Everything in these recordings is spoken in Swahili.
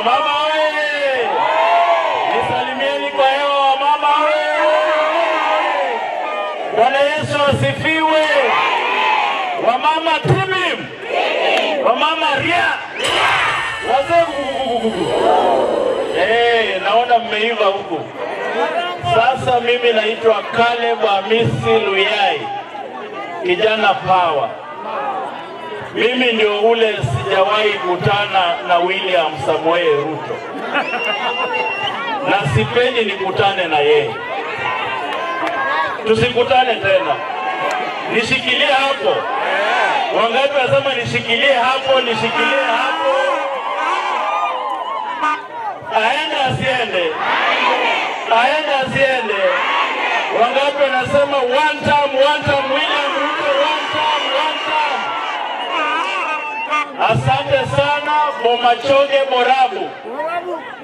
Wamama oye! Nisalimieni kwa hewa wamama oye! Bwana Yesu asifiwe. Wamama timim, wamama ria, wazee. Naona mmeiva huku. Sasa mimi naitwa Caleb Amisi Luyai, kijana power. Mimi ndio ule sijawahi kutana na William Samoei Ruto, na sipendi nikutane na yeye. Tusikutane tena. Nishikilie hapo. Wangapi wasema nishikilie hapo, nishikilie hapo? Aende asiende? Aende asiende? Wangapi wanasema one time, one time, William Ruto, one time, one time? Asante sana Bomachoge Borabu.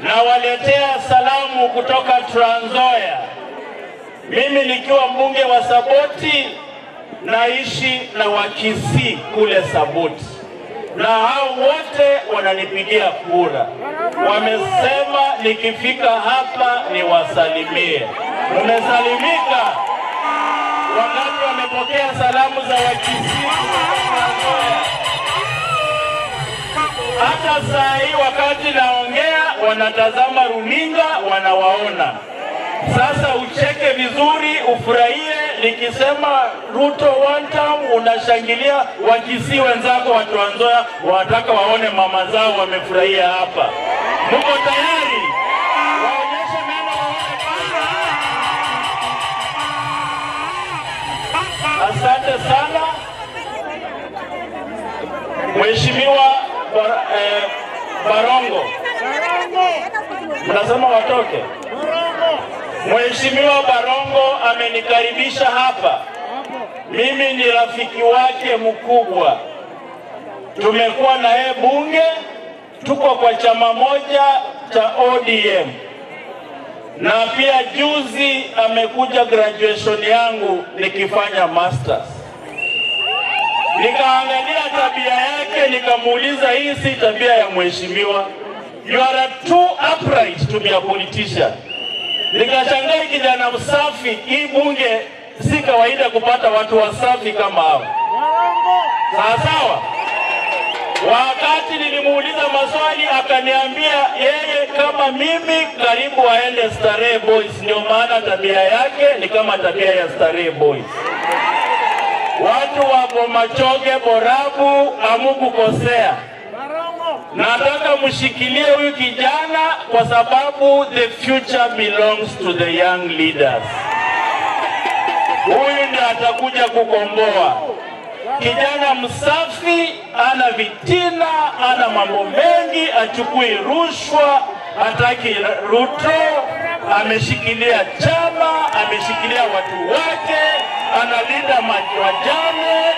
Nawaletea salamu kutoka Trans Nzoia. Mimi nikiwa mbunge wa Saboti, naishi na Wakisii kule Saboti, na hao wote wananipigia kura. Wamesema nikifika hapa niwasalimie. Mmesalimika? Wangapi wamepokea salamu za Wakisii? Hata saa hii wakati naongea wanatazama runinga, wanawaona. Sasa ucheke vizuri, ufurahie. Nikisema Ruto one time unashangilia. Wakisii wenzako wa Trans Nzoia wanataka waone mama zao wamefurahia hapa. Mko tayari? Waonyeshe meno waone. Asante sana Mheshimiwa Barongo. Mnasema watoke? Mheshimiwa Barongo amenikaribisha hapa. Mimi ni rafiki wake mkubwa. Tumekuwa na yeye bunge, tuko kwa chama moja cha ODM. Na pia juzi amekuja graduation yangu nikifanya masters. Nikaangalia tabia yake, nikamuuliza hii si tabia ya mheshimiwa. You are too upright to be a politician. Nikashangaa kijana msafi, hii bunge si kawaida kupata watu wasafi kama hao. Sawa sawa. Wakati nilimuuliza maswali akaniambia yeye kama mimi karibu aende Starehe Boys, ndio maana tabia yake ni kama tabia ya Starehe Boys. Watu wa Bomachoge Borabu hamukukosea. Nataka mshikilie huyu kijana kwa sababu the future belongs to the young leaders. Huyu ndiye atakuja kukomboa. Kijana msafi, ana vitina, ana mambo mengi, achukui rushwa, hataki Ruto, ameshikilia chama, ameshikilia watu wake, analinda wajane.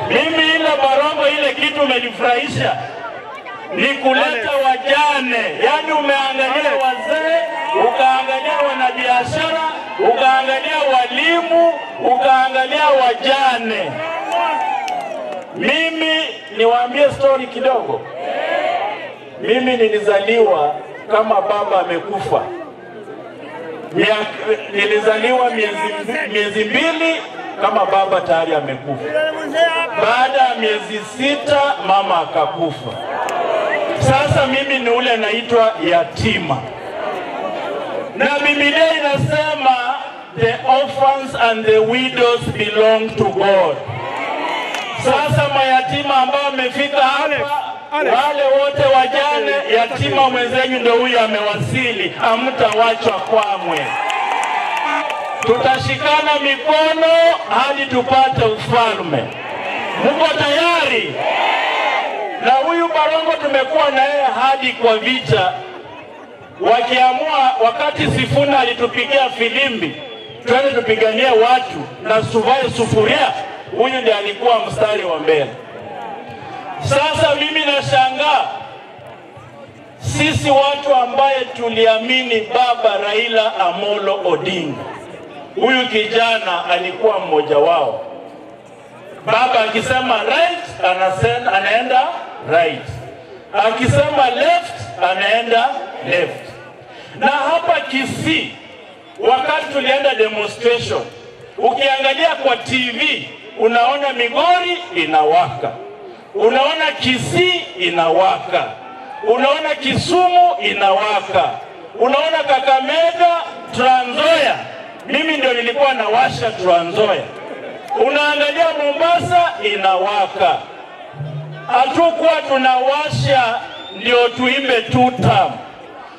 Mimi ile Barongo, ile kitu umenifurahisha ni kuleta wajane. Yani umeangalia wazee, ukaangalia wanabiashara, ukaangalia walimu, ukaangalia wajane. Mimi niwaambie story kidogo. Mimi nilizaliwa kama baba amekufa. Nilizaliwa miezi 2 kama baba tayari amekufa. Baada ya miezi 6 mama akakufa. Sasa mimi ni ule naitwa yatima. Na Biblia inasema the orphans and the widows belong to God. Sasa mayatima ambao wamefika hapa, wale wote wajane, yatima mwenzenyu ndio huyu amewasili, hamtawachwa kwamwe. Tutashikana mikono hadi tupate ufalme. Mko tayari? Na huyu Barongo tumekuwa na yeye hadi kwa vita. Wakiamua, wakati Sifuna alitupigia filimbi twende tupiganie watu na suvae sufuria, huyu ndiye alikuwa mstari wa mbele. Sasa mimi nashangaa sisi watu ambaye tuliamini baba Raila Amolo Odinga, huyu kijana alikuwa mmoja wao. Baba akisema right, anaenda right. Akisema left anaenda left. Na hapa Kisii wakati tulienda demonstration, ukiangalia kwa TV unaona Migori inawaka, unaona Kisii inawaka, unaona Kisumu inawaka, unaona Kakamega, Trans Nzoia. Mimi ndio nilikuwa nawasha Trans Nzoia. Unaangalia Mombasa inawaka. Hatukuwa tunawasha ndio tuimbe two term.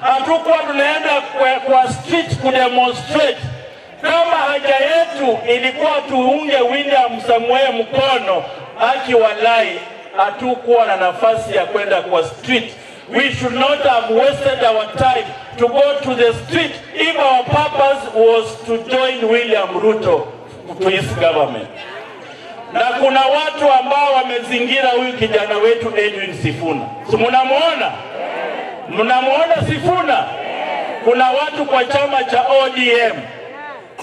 Hatukuwa tunaenda kwa street kudemonstrate. Kama haja yetu ilikuwa tuunge William Samuel mkono, haki walai, hatukuwa na nafasi ya kwenda kwa street. We should not have wasted our time to go to the street if our purpose was to join William Ruto to his government. Na kuna watu ambao wamezingira huyu kijana wetu Edwin Sifuna. Si mnamuona? Mnamuona Sifuna? Kuna watu kwa chama cha ODM.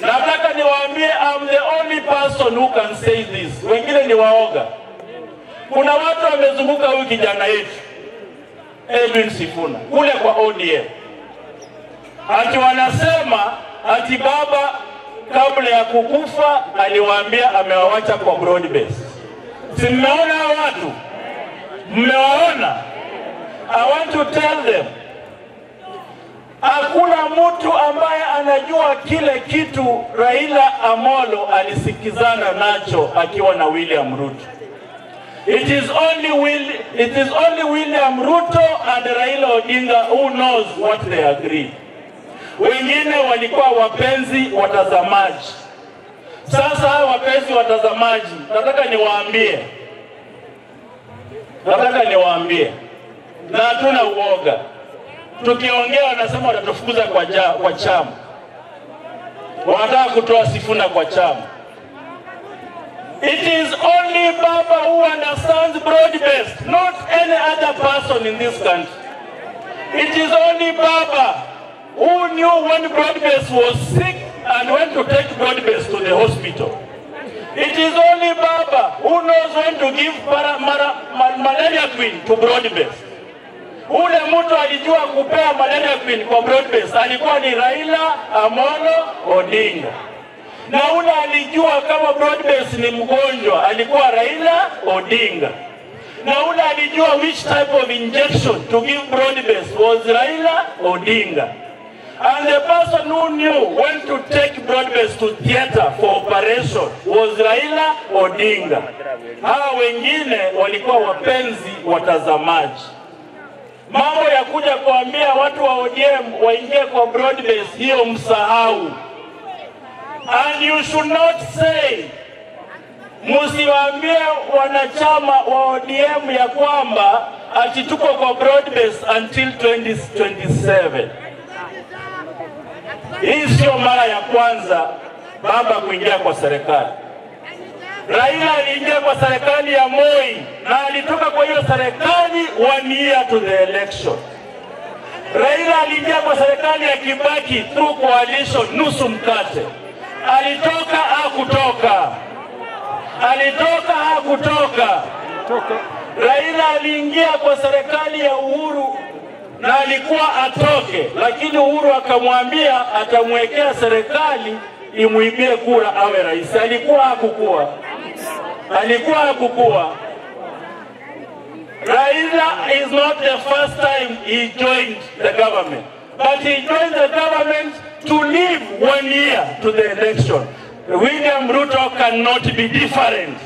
Nataka niwaambie, I'm the only person who can say this. Wengine ni waoga. Kuna watu wamezunguka huyu kijana yetu Edwin Sifuna kule kwa ODM. Ati wanasema ati baba kabla ya kukufa aliwaambia amewawacha kwa broad base. Si mmeona hao watu? Mmewaona? I want to tell them, hakuna mtu ambaye anajua kile kitu Raila Amolo alisikizana nacho akiwa na William Ruto. It is only William Ruto and Raila Odinga who knows what they agreed. Wengine walikuwa wapenzi watazamaji. Sasa hao wapenzi watazamaji, nataka niwaambie, na hatuna uoga. Tukiongea wanasema watatufukuza kwa chama, wanataka kutoa Sifuna kwa chama. It is only Baba who understands broad-based, not any other person in this country. It is only Baba who knew when broad-based was sick and when to take broad-based to the hospital. It is only Baba who knows when to give malaria queen to broad-based. Ule mtu alijua kupea malaria queen kwa broad-based alikuwa ni Raila Amolo Odinga. Na ule alijua kama broad-based ni mgonjwa alikuwa Raila Odinga. Na ule alijua which type of injection to give broad-based was Raila Odinga. And the person who knew when to take broad-based to theater for operation was Raila Odinga. Hawa wengine walikuwa wapenzi watazamaji. Mambo ya kuja kuambia watu wa ODM waingie kwa broad-based, hiyo msahau. And you should not say, musiwaambie wanachama wa ODM ya kwamba ati tuko kwa broad-based until 2027. Hii sio mara ya kwanza baba kuingia kwa serikali. Raila aliingia kwa serikali ya Moi na alitoka kwa hiyo serikali one year to the election. Raila aliingia kwa serikali ya Kibaki through coalition, nusu mkate. Alitoka hakutoka? Alitoka hakutoka? Raila aliingia kwa serikali ya Uhuru na alikuwa atoke, lakini Uhuru akamwambia atamwekea serikali imuibie kura awe rais. Alikuwa hakukuwa? Alikuwa hakukuwa? Raila is not the first time he joined the government, but he joined the government to leave one year to the election. William Ruto cannot be different.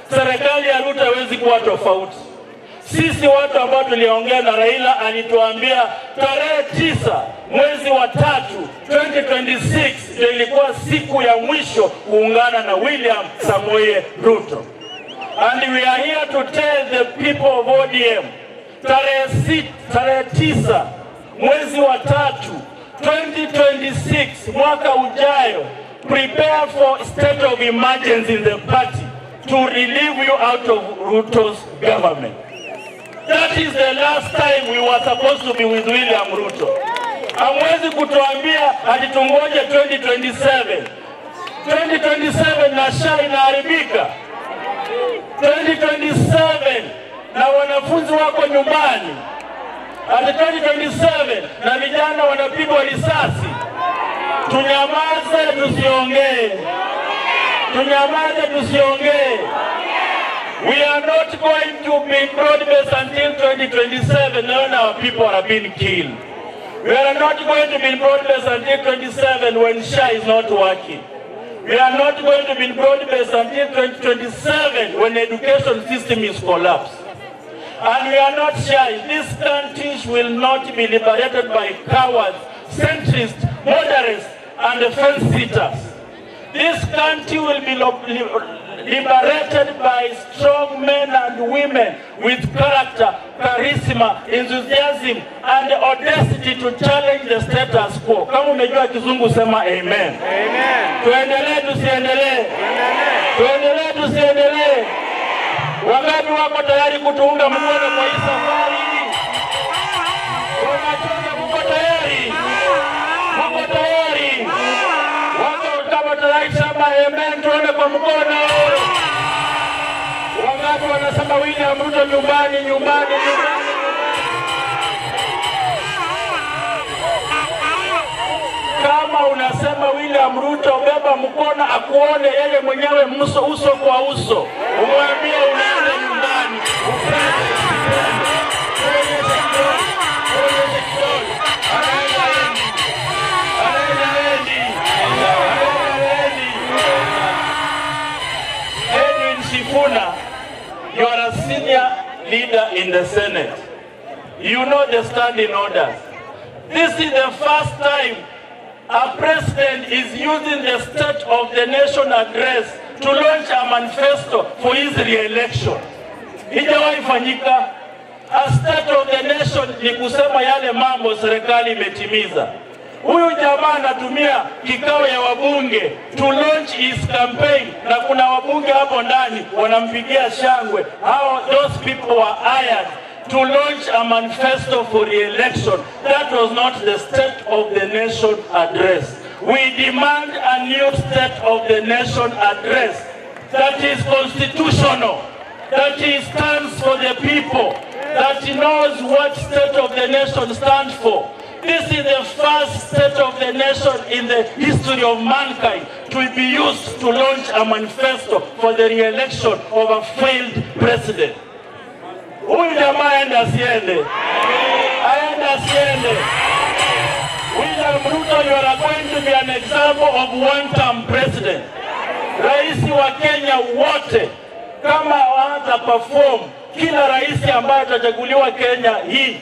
Serikali ya Ruto haiwezi kuwa tofauti. Sisi watu ambao tuliongea na Raila, alituambia tarehe 9 mwezi wa 3 2026 ndio ilikuwa siku ya mwisho kuungana na William Samoei Ruto. And we are here to tell the people of ODM, tarehe 9 mwezi wa 3 2026, mwaka ujayo, prepare for state of emergency in the party to relieve you out of Ruto's government. That is the last time we were supposed to be with William Ruto. Hamwezi kutuambia ati tungoje 2027. 2027 na SHA inaharibika. 2027 na wanafunzi wako nyumbani. nyumbani. At 2027 na vijana wanapigwa risasi. Tunyamaze tusiongee. Tunyamaze tusiongee. We are not going to be broad-based until 2027 when our people are being killed. We are not going to be broad-based until 2027 when SHA is not working. We are not going to be broad-based until 2027 when the education system is collapsed. And we are not shy. This country will not be liberated by cowards, centrists, moderates, and fence sitters. This country will be liberated by strong men and women with character, charisma, enthusiasm, and the audacity to challenge the status quo. Kama umejua kizungu sema amen. Amen. Tuendelee tusiendelee? Tuendelee tusiendelee? Wangapi wako tayari kutuunga mkono kwa hii safari? Wanachonga, mko tayari? Mko tayari? Wako kama tayari sema amen, tuone kwa mkono. Wangapi wanasema William Ruto nyumbani, nyumbani, nyumbani? Kama unasema William Ruto, beba mkono akuone yeye mwenyewe uso uso kwa uso. Umwambie unaenda nyumbani. Edwin Sifuna, you are a senior leader in the Senate. You know the standing orders. This is the first time a president is using the State of the Nation address to launch a manifesto for his re-election. Hijawahi fanyika. A State of the Nation ni kusema yale mambo serikali imetimiza. Huyu jamaa anatumia kikao ya wabunge to launch his campaign, na kuna wabunge hapo ndani wanampigia shangwe. How those people were hired to launch a manifesto for re-election. That was not the State of the Nation address. We demand a new State of the Nation address that is constitutional, that is stands for the people, that knows what State of the Nation stands for. This is the first State of the Nation in the history of mankind to be used to launch a manifesto for the re-election of a failed president. Huyu jamaa aende asiende? Aende asiende? William Ruto, you are going to be an example of one-term president. Rais wa Kenya wote kama hata perform, kila rais ambaye atachaguliwa Kenya hii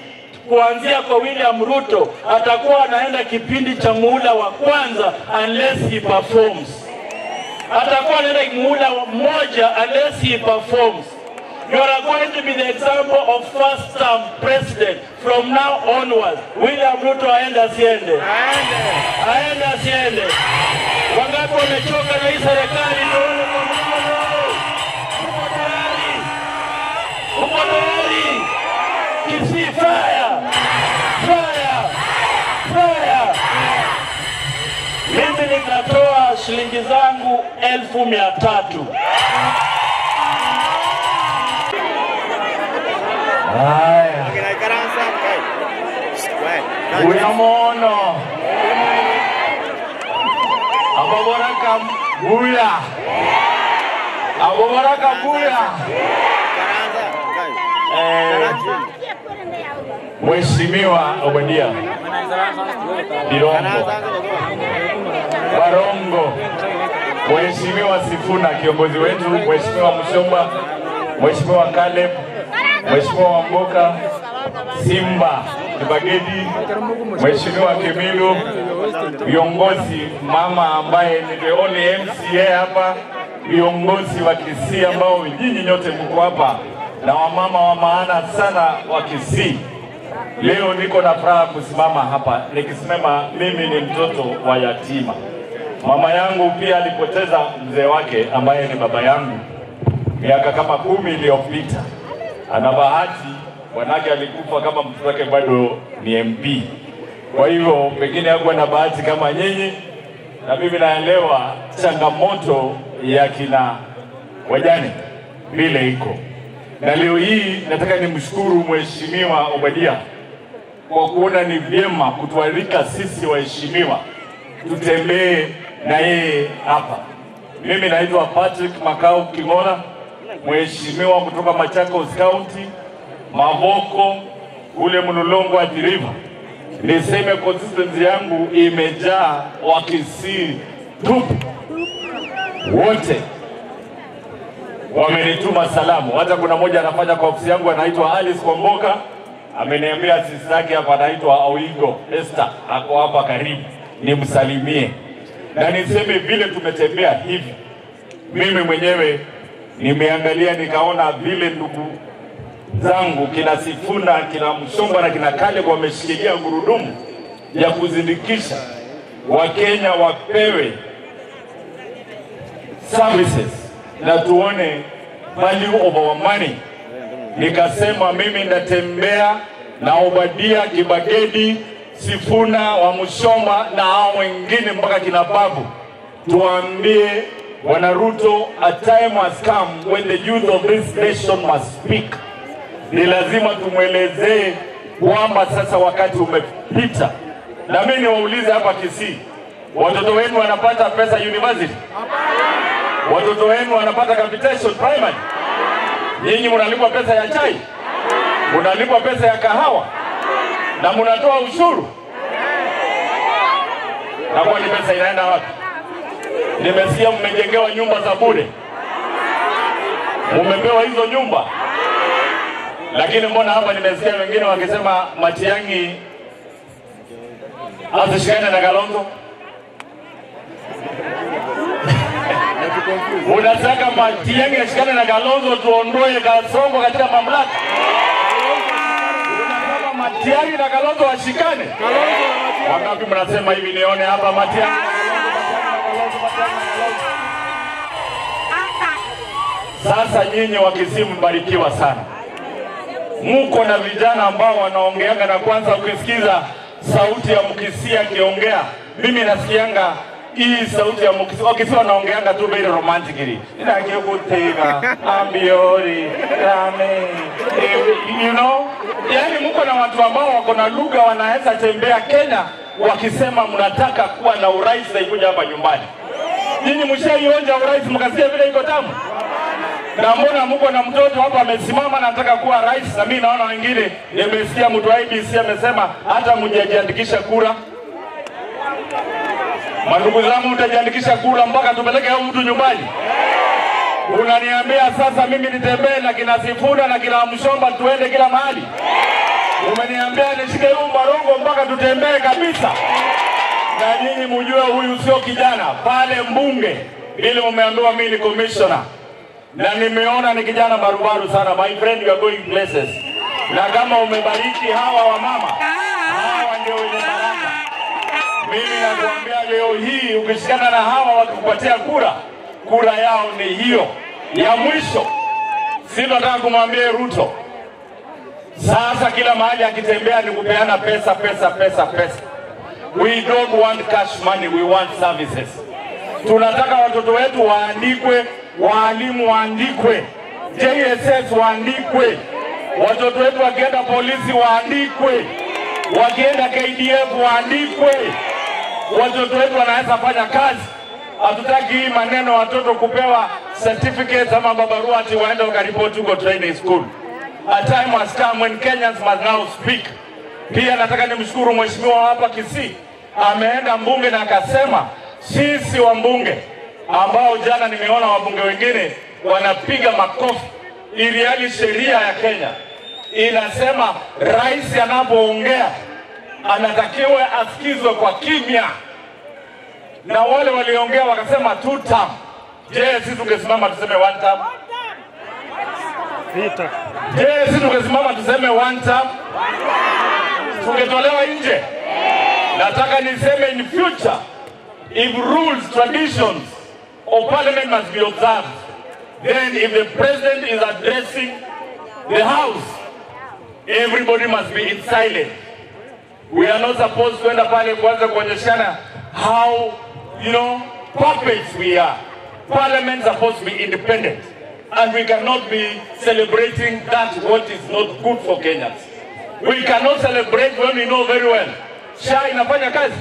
kuanzia kwa William Ruto atakuwa anaenda kipindi cha muhula wa kwanza unless he performs. Atakuwa anaenda muhula mmoja unless he performs. You are going to be the example of first-term president from now onwards. William Ruto aende asiende? Aende asiende? Wangapi wamechoka na hii serikali? Mko tayari? Mko tayari? Kisii fire! Fire! Fire! Mimi nikatoa shilingi zangu 300,000. Haya. Uyamono. Abobora kambuya. Abobora kambuya. Mheshimiwa Obadia Birongo Barongo, Mheshimiwa Sifuna kiongozi wetu, Mheshimiwa Mushomba, Mheshimiwa Caleb, Mheshimiwa Wamboka, Simba Kibagedi, Mheshimiwa Kemilu, viongozi, mama ambaye ni the only MCA hapa, viongozi wa Kisii ambao nyinyi nyote mko hapa na wamama wa maana sana wa Kisii. Leo niko na furaha kusimama hapa nikisimama, mimi ni mtoto wa yatima. Mama yangu pia alipoteza mzee wake ambaye ni baba yangu miaka kama 10 iliyopita. Ana bahati bwanake alikufa kama mtoto wake bado ni MP. Kwa hivyo pengine hakuwa na bahati kama nyinyi, na mimi naelewa changamoto ya kina wajane vile iko. Na leo hii nataka nimshukuru Mheshimiwa Obadia kwa kuona ni vyema kutualika sisi waheshimiwa tutembee na yeye hapa. Mimi naitwa Patrick Makau King'ola, mheshimiwa kutoka Machakos County, Mavoko, ule Mlolongo Athi River. Niseme constituency yangu imejaa Wakisii tupu, wote wamenituma salamu. Hata kuna mmoja anafanya kwa ofisi yangu anaitwa Alice Kwamboka, ameniambia sisi yake hapa anaitwa Oigo Esther, ako hapa karibu, nimsalimie. Na niseme vile tumetembea hivi, mimi mwenyewe nimeangalia nikaona vile ndugu zangu kina Sifuna, kina Mshomba na kina Kale wameshikilia gurudumu ya kuzindikisha Wakenya wapewe services na tuone value of our money. Nikasema mimi natembea na Obadia, Kibagedi, Sifuna, wa Mshomba na hao wengine mpaka kina Babu, tuambie Bwana Ruto, a time has come when the youth of this nation must speak. Ni lazima tumwelezee kwamba sasa wakati umepita. Na mimi niwaulize hapa Kisii, watoto wenu wanapata pesa university? Watoto wenu wanapata capitation primary? Nyinyi mnalipwa pesa ya chai? Mnalipwa pesa ya kahawa? Na mnatoa ushuru? Na kwani pesa inaenda wapi? Nimesikia mmejengewa nyumba za bure. Mmepewa hizo nyumba. Lakini mbona hapa nimesikia wengine wakisema Matiang'i asishikane na Kalonzo? Unataka Matiang'i ashikane na Kalonzo tuondoe Kasongo katika mamlaka? Unataka Matiang'i na Kalonzo washikane? Wangapi mnasema hivi nione hapa Matiang'i? Sasa nyinyi wa Kisii mbarikiwa sana. Muko na vijana ambao wanaongeanga, na kwanza ukisikiza sauti ya Mkisii akiongea, mimi nasikianga hii sauti ya Mkisii. Wakisii wanaongeanga tu very romantically. Ninakikutega, ambiori, rame, you know? Yaani muko na watu ambao wako na lugha wanaweza tembea Kenya wakisema mnataka kuwa na urais na ikuja hapa nyumbani. Nyinyi mshaionja urais mkasikia vile iko tamu? Na mbona mko na mtoto hapa amesimama na anataka kuwa rais, na mimi naona wengine nimesikia mtu wa IBC amesema hata mjajiandikisha kura. Mandugu zangu, mtajiandikisha kura mpaka tupeleke huyu mtu nyumbani? Unaniambia sasa mimi nitembee na kina Sifuna na kina Mshomba tuende kila mahali? Umeniambia nishike huyu Barongo mpaka tutembee kabisa? Na nyinyi mjue huyu sio kijana. Pale mbunge ili umeambiwa mimi ni commissioner, na nimeona ni kijana barubaru sana. My friend, you are going places. Na kama umebariki hawa wa mama, hawa ndio wenye baraka. Mimi nakuambia leo hii ukishikana na hawa wakikupatia kura, kura yao ni hiyo ya mwisho. Sitotaka kumwambia Ruto sasa kila mahali akitembea ni kupeana pesa pesa pesa pesa. We don't want cash money, we want services. Tunataka watoto wetu waandikwe, walimu waandikwe, JSS waandikwe, watoto wetu wakienda polisi waandikwe, wakienda KDF waandikwe. Watoto wetu wanaweza fanya kazi. Hatutaki hii maneno watoto kupewa certificates ama mabarua ati waende wakaripoti huko training school. A time has come when Kenyans must now speak. Pia nataka nimshukuru mheshimiwa hapa Kisii, ameenda mbunge na akasema sisi wabunge ambao jana nimeona wabunge wengine wanapiga makofi, ili hali sheria ya Kenya inasema rais anapoongea anatakiwa asikizwe kwa kimya. Na wale waliongea wakasema two term. Je, sisi tungesimama tuseme one term? Vita. Je, sisi tungesimama tuseme one term? Tungetolewa nje? Nataka niseme in future, if rules, traditions of parliament must be observed, then if the president is addressing the house, everybody must be in silence. We are not supposed to enda pale kuanza kuonyeshana how, you know, puppets we are. Parliament is supposed to be independent. And we cannot be celebrating that what is not good for Kenyans. We cannot celebrate when we know very well SHA inafanya kazi.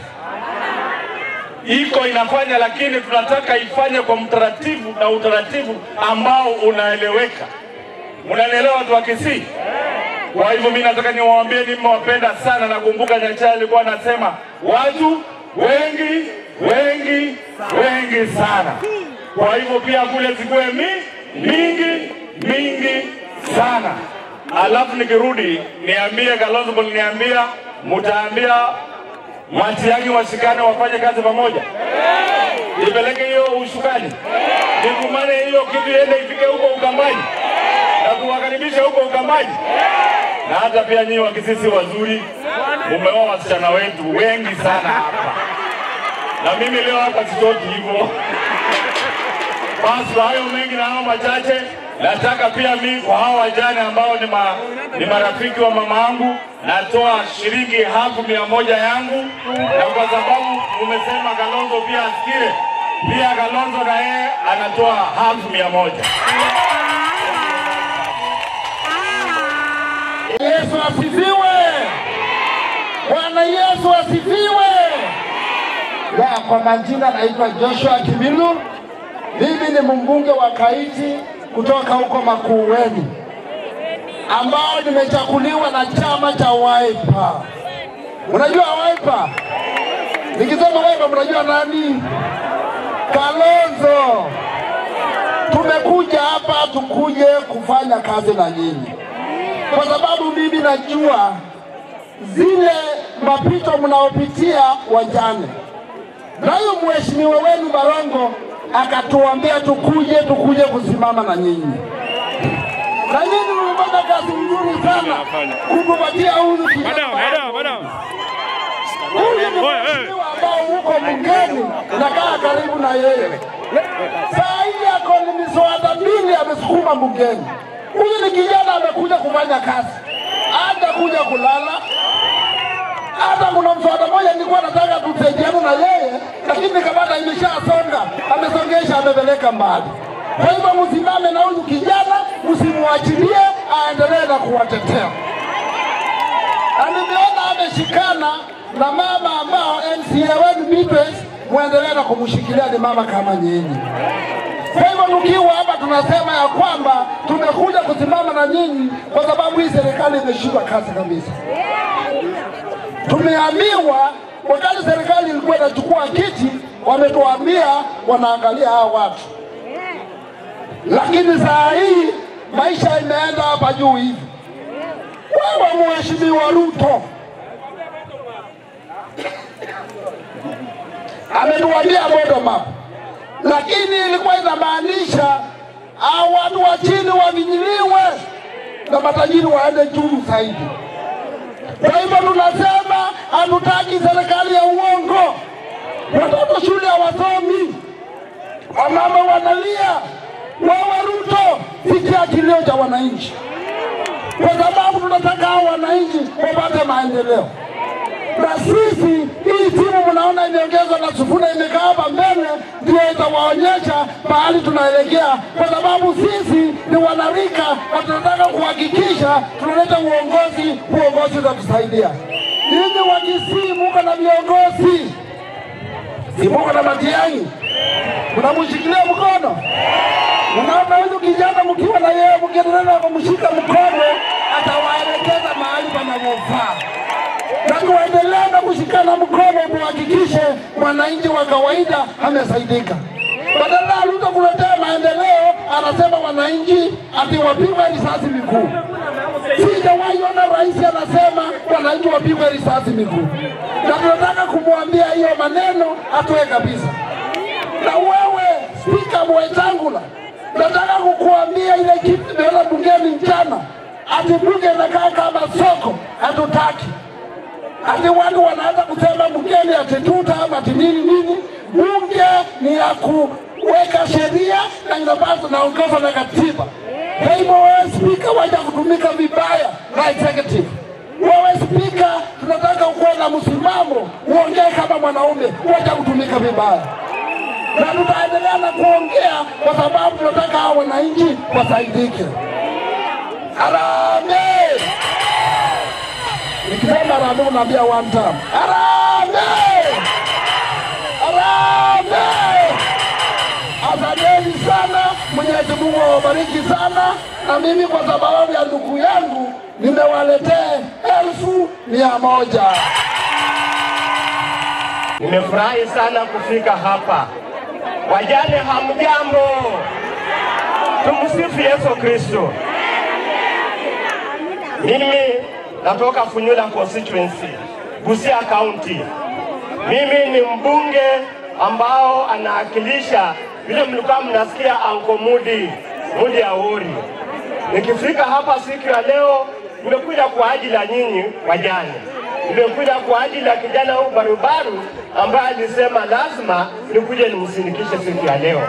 Iko inafanya, lakini tunataka ifanye kwa mtaratibu na utaratibu ambao unaeleweka. Mnaelewa watu wa Kisii? Kwa hivyo mimi nataka niwaambie nimewapenda sana. Nakumbuka Nyachae alikuwa anasema watu wengi wengi wengi sana. Kwa hivyo pia kule zikuwe mingi mingi sana. Alafu nikirudi niambie Kalonzo, niambia mtaambia Matiang'i washikane wafanye kazi pamoja. Nipeleke hiyo ushukani. Nikumane hiyo kitu iende ifike huko Ukambani. Na kuwakaribisha huko Ukambani. Na hata pia nyinyi wa Kisii wazuri, mumeoa wasichana wetu wengi sana hapa. Na mimi leo hapa sitoki hivyo. Basi hayo mengi na hayo machache, nataka pia mimi kwa hawa wajane ambao ni marafiki wa mama yangu, natoa shilingi 100,000 yangu. Na kwa sababu umesema Kalonzo pia asikie, pia Kalonzo na yeye anatoa 100,000. Yesu asifiwe. Bwana Yesu asifiwe. Ya, kwa majina naitwa Joshua Kimilu. Mimi ni mbunge wa Kaiti kutoka huko Makueni, ambao nimechaguliwa na chama cha Wiper. Unajua Wiper? Nikisema Wiper mnajua nani? Kalonzo. Tumekuja hapa tukuje kufanya kazi na nyinyi, kwa sababu mimi najua zile mapito mnaopitia wajane. Na huyu mheshimiwa wenu Barongo akatuambia tukuje kusimama na nyinyi. Na nyinyi mmefanya kazi nzuri sana kutupatia huyu kijana. Huyu ni mheshimiwa ambao huko bungeni nakaa karibu na yeye. Saa hii ako ni miswada 2 amesukuma bungeni. Huyu ni kijana amekuja kufanya kazi, hajakuja kulala. Hata kuna mswada mmoja nilikuwa nataka tusaidiane na yeye, lakini nikapata imeshasonga, amesongesha, amepeleka mbali. Kwa hivyo msimame na huyu kijana, msimwachilie, aendelee na kuwatetea. Na nimeona ameshikana na mama ambao MCA wenu Beatrice, muendelee na kumshikilia, ni mama kama nyinyi. Kwa hivyo tukiwa hapa tunasema ya kwamba tumekuja kusimama na nyinyi kwa sababu hii serikali imeshindwa kazi kabisa. Tumeambiwa wakati serikali ilikuwa inachukua kiti, wametuambia wanaangalia hao watu. Lakini saa hii maisha imeenda hapa juu hivi. Wewe Mheshimiwa Ruto ametuambia bottom up, lakini ilikuwa inamaanisha hao watu wa chini wavinyiliwe na matajiri waende juu zaidi. Kwa hivyo tunasema hatutaki serikali ya uongo. Watoto shule hawasomi, wamama wanalia. Wewe Ruto, sikia kilio cha wananchi, kwa sababu tunataka hao wananchi wapate maendeleo. Na sisi hii timu mnaona imeongezwa na Sifuna imekaa hapa mbele, ndio itawaonyesha mahali tunaelekea, kwa sababu sisi ni wanarika na tunataka kuhakikisha tunaleta uongozi, uongozi utatusaidia. Ninyi wa Kisii muko na viongozi, si muko na Matiang'i, mnamshikilia mkono. Unaona huyu kijana mkiwa na yeye, mkiendelea kumshika mkono, atawaelekeza mahali panapofaa. Na tuendelee na kushikana mkono muhakikishe mwananchi wa kawaida amesaidika. Badala ya Ruto kuletea maendeleo, anasema wananchi ati wapigwe risasi miguu. Sijawahi ona rais anasema wananchi wapigwe risasi miguu. Na tunataka kumwambia hiyo maneno atoe kabisa. Na wewe Spika Wetangula, nataka kukuambia ile kitu nimeona bungeni mchana, ati bunge inakaa kama soko, hatutaki. Ati watu wanaanza kusema bungeni ati tuta ama ati nini nini. Bunge ni ya kuweka sheria na inapaswa naongozwa na katiba. Kwa hivyo wewe Spika, wacha kutumika vibaya na executive. Wewe Spika, tunataka ukuwe na msimamo, uongee kama mwanaume, wacha kutumika vibaya. Na tutaendelea na kuongea kwa sababu tunataka hao wananchi wasaidike. Harambee! Nikisema harambee unaambia one time. Harambee! Harambee! Asanteni sana, Mwenyezi Mungu awabariki sana. Na mimi kwa sababu ya ndugu yangu nimewaletea 1,100. Nimefurahi sana kufika hapa. Wajane hamjambo. Tumsifu Yesu Kristo. Mimi natoka Funyula constituency, Busia County. Mimi ni mbunge ambao anawakilisha vile mlikuwa mnasikia Uncle Mudi Awori. Nikifika hapa siku ya leo, nimekuja kwa ajili ya nyinyi wajane. Nimekuja kwa ajili ya kijana huyu barubaru ambaye alisema lazima nikuje nimsindikishe siku ya leo.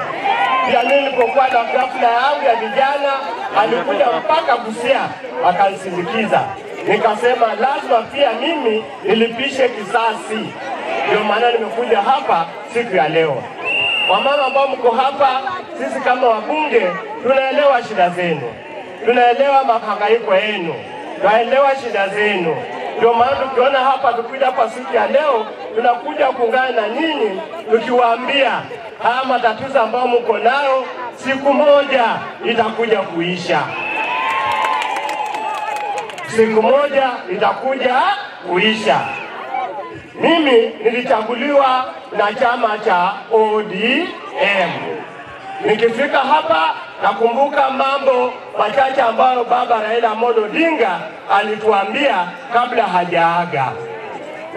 Pia mimi nilipokuwa na ghafla yangu ya vijana, alikuja mpaka Busia akanisindikiza. Nikasema lazima pia mimi nilipishe kisasi. Ndio maana nimekuja hapa siku ya leo. Wamama ambao mko hapa, sisi kama wabunge tunaelewa shida zenu. Tunaelewa mahangaiko yenu. Tunaelewa shida zenu. Ndio maana tukiona hapa, tukija hapa siku ya leo, tunakuja kuungana na nyinyi tukiwaambia haya matatizo ambayo mko nayo siku moja itakuja kuisha. Siku moja itakuja kuisha. Mimi nilichaguliwa na chama cha ODM. Nikifika hapa nakumbuka mambo machache ambayo baba Raila Amolo Odinga alituambia kabla hajaaga.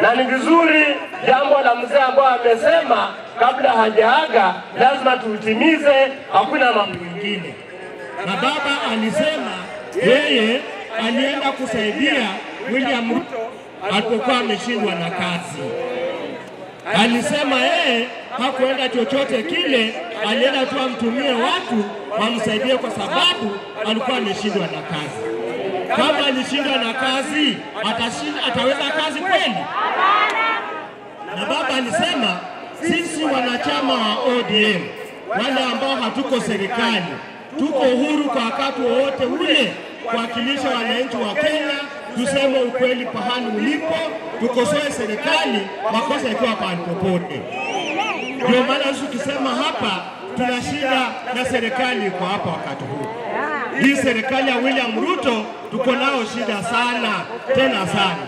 Na ni vizuri jambo la mzee ambao amesema kabla hajaaga lazima tuutimize, hakuna mambo mengine. Na baba alisema yeye alienda kusaidia William Ruto alipokuwa ameshindwa na kazi. Alisema yeye hakuenda chochote kile, alienda tu amtumie watu wamsaidie kwa sababu alikuwa ameshindwa na kazi. Kama alishindwa na kazi, ataweza kazi kweli? Na baba alisema sisi wanachama wa ODM, wale ambao hatuko serikali, tuko huru kwa wakati wowote ule kuwakilisha wananchi wa Kenya, tuseme ukweli pahali ulipo, tukosoe serikali makosa ikiwa pahali popote. Ndio maana sisi tukisema hapa tuna shida na serikali kwa hapa wakati huu. Hii serikali ya William Ruto tuko nao shida sana, tena sana.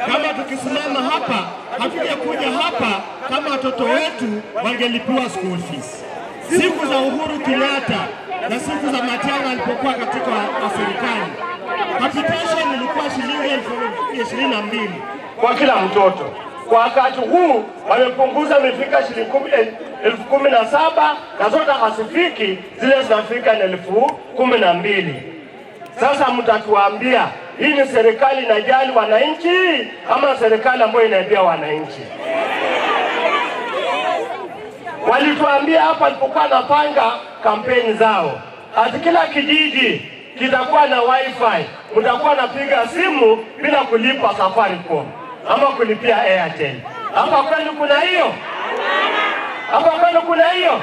Kama tukisimama hapa, hatujakuja hapa kama watoto wetu wangelipiwa school fees. Siku za Uhuru Kenyatta na siku za Matiang'i alipokuwa katika serikali, capitation ilikuwa shilingi 22,000 kwa kila mtoto. Kwa wakati huu wamepunguza, imefika shilingi 17,000 na zote hasifiki, zile zinafika ni 12,000. Sasa mtatuambia hii ni serikali inajali wananchi ama serikali ambayo inaibia wananchi? Walituambia hapa walipokuwa napanga kampeni zao, ati kila kijiji kitakuwa na wifi, mtakuwa napiga simu bila kulipa Safaricom ama kulipia Airtel. Hapa kwenu kuna hiyo? Hapa kwenu kuna hiyo?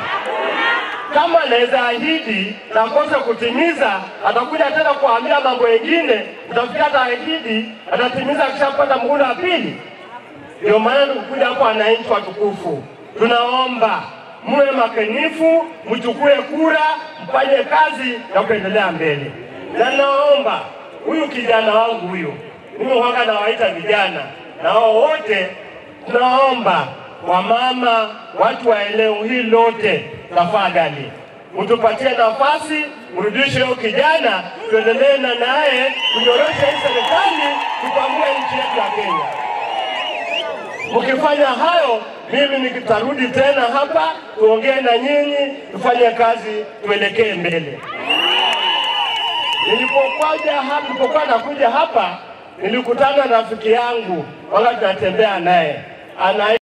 Kama anaweza ahidi na akose kutimiza, atakuja tena kuambia mambo mengine, utafikia ataahidi, atatimiza akishapata muhula wa pili. Ndio maana tukuja hapa wananchi watukufu, tunaomba muwe makinifu, mchukue kura, mfanye kazi na kuendelea mbele. Na naomba huyu kijana wangu huyu, mimi huanga nawaita vijana, na wao wote tunaomba wamama, watu wa eneo hili lote, tafadhali mtupatie nafasi, mrudishe huyo kijana, tuendelee na naye kunyorosha hii serikali, tukwamue nchi yetu ya Kenya. Mkifanya hayo, mimi nikitarudi tena hapa tuongee na nyinyi, tufanye kazi, tuelekee mbele. Nilipokuwa nakuja hapa, nilikutana na rafiki yangu wakati natembea naye, ana